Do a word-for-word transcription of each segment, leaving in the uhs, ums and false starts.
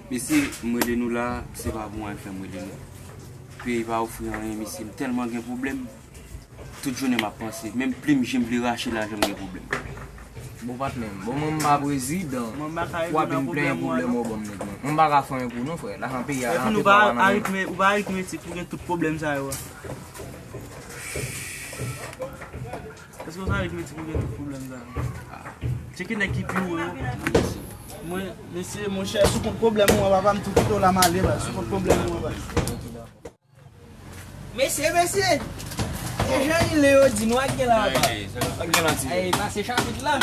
Mesye, m rele nou la, se pa pou anyen fè m rele nou. Peyi pa ofri anyen, mesye, m tèlman gen pwoblèm. Tout jounen m ap panse. Menm plim je m vle rache lajan m gen pwoblèm. Bon, patnè m, bon, mwen m pa prezidan pou w ap vin plenyen pwoblèm ou ban m, nèg mwen. Mwen m pa ka fè anyen pou nou, frè. Lajan peyi a, lajan peyi a pa nan men m. Ou pa aritmetik pou gen tout pwoblèm sa yo a. Èske w santi m di pou gen tout pwoblèm sa yo? Tcheke nèg ki pi wo yo. Mwen, mesye, monchè, sou kont pwoblèm ou an, papa, m tou kite w la, m ale, baz. Sou kont pwoblèm ou an, baz. Mesye, mesye! Se jan il ye yo di nou ak gen la, baz. Ak gen la, ti. Ay, pase chapit la.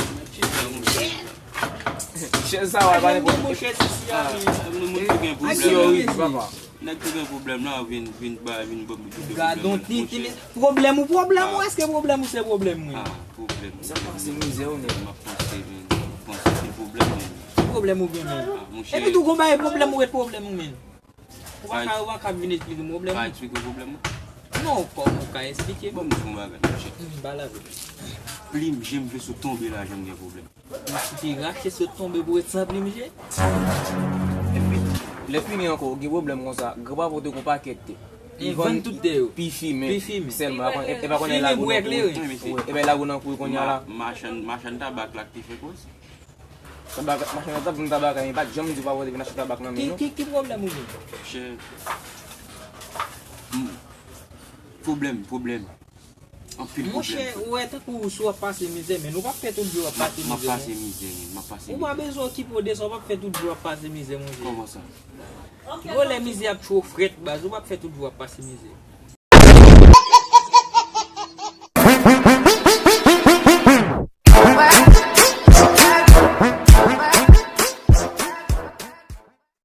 Chèz sa, w ap pale pou mwen. Chèz isi a, men. Ak gen la, mesye. Nèg ki gen pwoblèm la, vin, vin ba, vin ban m tout pwoblèm, monchè. Pwoblèm ou, pwoblèm ou, èske pwoblèm ou se pwoblèm mwen? Ah, pwoblèm. Sa pase mizè ou, nèg. M ap panse, men, m ap panse se pwoblèm, men. Ki pwoblèm ou gen, men? Ah, monchè. Epi tou, gon bagay pwoblèm ou ret pwoblèm ou, men. Ou pa ka, ou pa ka vin esplike m pwoblèm ou. Pa esplike pwoblèm ou. Non, kòman ou ka esplike m? Bon, m di yon bagay, monchè. Hmm, pale avè m. Plim je m vle sot tonbe la, jan m gen pwoblèm. Ou te rache sot tonbe pou ret san plim je? Epi, lè fini ankò, ou gen pwoblèm konsa, granpapa w te gon pakèt tè. Li vann tout tè yo. Pi fimen. Pi fimen. Sèlman, e pa konnen lago nan kou. Wi, e pa lago nan kou kounye a la. Machann, machann tabak la ki te fè koz. Tabak, machann nan t ap vann tabak la, men pa t janm di w pa pote vin achte tabak nan men nou. Ki, ki, ki pwoblèm ou gen? Monchè. Hmm. Pwoblèm, pwoblèm. Anpil pwoblèm. Monchè, ou wè tankou si w ap pase mizè, men nou p ap fè tout jou w ap pase mizè, non. M ap pase mizè, men, m ap pase mizè. Ou pa bezwen okipe w de sa, w p ap fè tout jou w ap pase mizè, monchè. Kòman sa? Bon, lè mizè ap tchwe w frèt, baz, ou p ap fè tout jou w ap pase mizè.